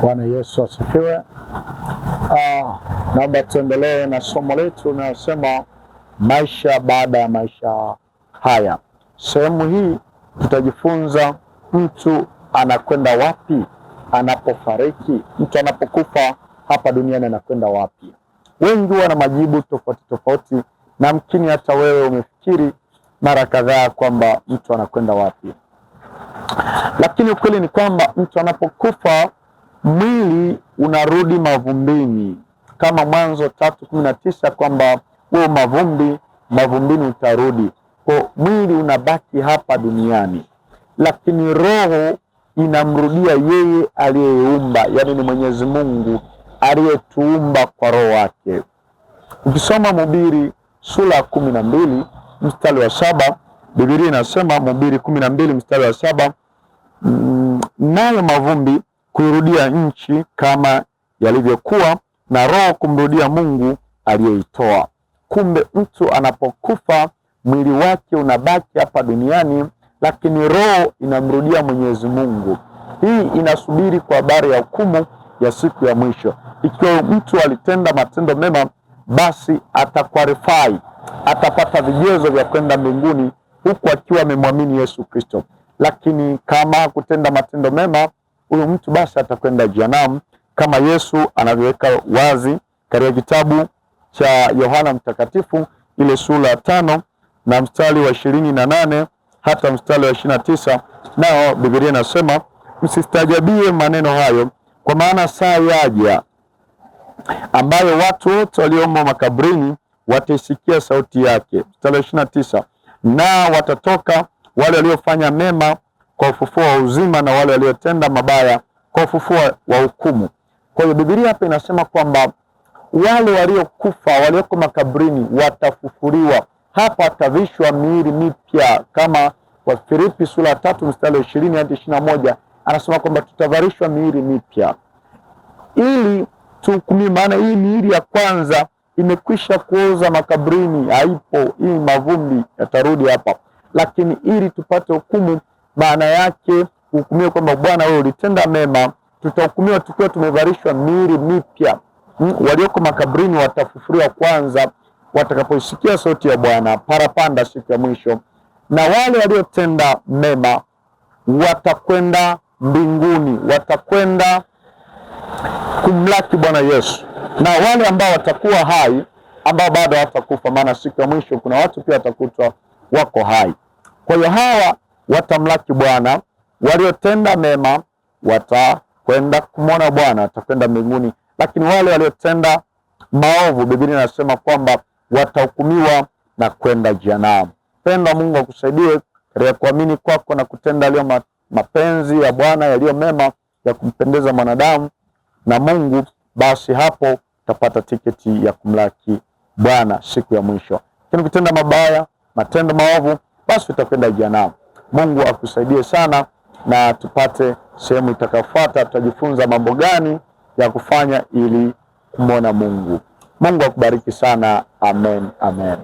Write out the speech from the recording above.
Bwana Yesu asifiwe. Naomba tuendelee na somo letu linalosema maisha baada ya maisha haya. Sehemu hii tutajifunza mtu anakwenda wapi anapofariki, mtu anapokufa hapa duniani anakwenda wapi. Wengi wana majibu tofauti tofauti, na mkini hata wewe umefikiri mara kadhaa kwamba mtu anakwenda wapi, lakini ukweli ni kwamba mtu anapokufa mwili unarudi mavumbini, kama Mwanzo 3:19 kwamba wewe mavumbi, mavumbini utarudi. Kwa mwili unabaki hapa duniani, lakini roho inamrudia yeye aliyeumba, yaani ni Mwenyezi Mungu aliyetuumba kwa roho wake. Ukisoma Mhubiri sura ya 12 mstari wa 7, Biblia inasema, Mhubiri 12 mstari wa 7, nayo mavumbi kuirudia nchi kama yalivyokuwa, na roho kumrudia Mungu aliyeitoa. Kumbe mtu anapokufa mwili wake unabaki hapa duniani, lakini roho inamrudia Mwenyezi Mungu. Hii inasubiri kwa habari ya hukumu ya siku ya mwisho. Ikiwa mtu alitenda matendo mema, basi ataqualify, atapata vigezo vya kwenda mbinguni huku akiwa amemwamini Yesu Kristo. Lakini kama kutenda matendo mema, huyu mtu basi atakwenda jehanamu, kama Yesu anavyoweka wazi katika kitabu cha Yohana Mtakatifu ile sura ya 5 na mstari wa 28 hata mstari wa 29. Nao Biblia inasema, msistajabie maneno hayo, kwa maana saa yaja ambayo watu wote waliomo makaburini wataisikia sauti yake. Mstari wa 29, na watatoka wale waliofanya mema kwa ufufuo wa uzima, na wale waliotenda mabaya kwa ufufuo wa hukumu. Kwa hiyo Biblia hapa inasema kwamba wale waliokufa walioko makaburini watafufuliwa. Hapa watavishwa miili mipya, kama Wafilipi sura 3 mstari wa 20 hadi 21 anasema kwamba tutavalishwa miili mipya ili tuhukumiwe. Maana hii miili ya kwanza imekwisha kuoza makaburini, haipo, hii mavumbi yatarudi hapa. Lakini ili tupate hukumu, maana yake hukumiwe kwamba Bwana wewe ulitenda mema, tutahukumiwa tukiwa tumevalishwa miili mipya. Walioko makaburini watafufuliwa kwanza watakapoisikia sauti ya Bwana parapanda siku ya mwisho, na wale waliotenda mema watakwenda mbinguni, watakwenda kumlaki Bwana Yesu, na wale ambao watakuwa hai, ambao bado hawatakufa, maana siku ya mwisho kuna watu pia watakutwa wako hai. Kwa hiyo hawa watamlaki Bwana, waliotenda mema watakwenda kumwona Bwana, watakwenda mbinguni, lakini wale waliotenda maovu, Biblia inasema kwamba watahukumiwa na kwenda jehanamu. Penda Mungu akusaidie katika kuamini kwako na kutenda yaliyo mapenzi ya Bwana yaliyo mema ya kumpendeza mwanadamu na Mungu, basi hapo utapata tiketi ya kumlaki Bwana siku ya mwisho. Lakini ukitenda mabaya, matendo maovu, basi utakwenda jehanamu. Mungu akusaidie sana, na tupate sehemu itakayofuata, tutajifunza mambo gani ya kufanya ili kumwona Mungu. Mungu akubariki sana. Amen, amen.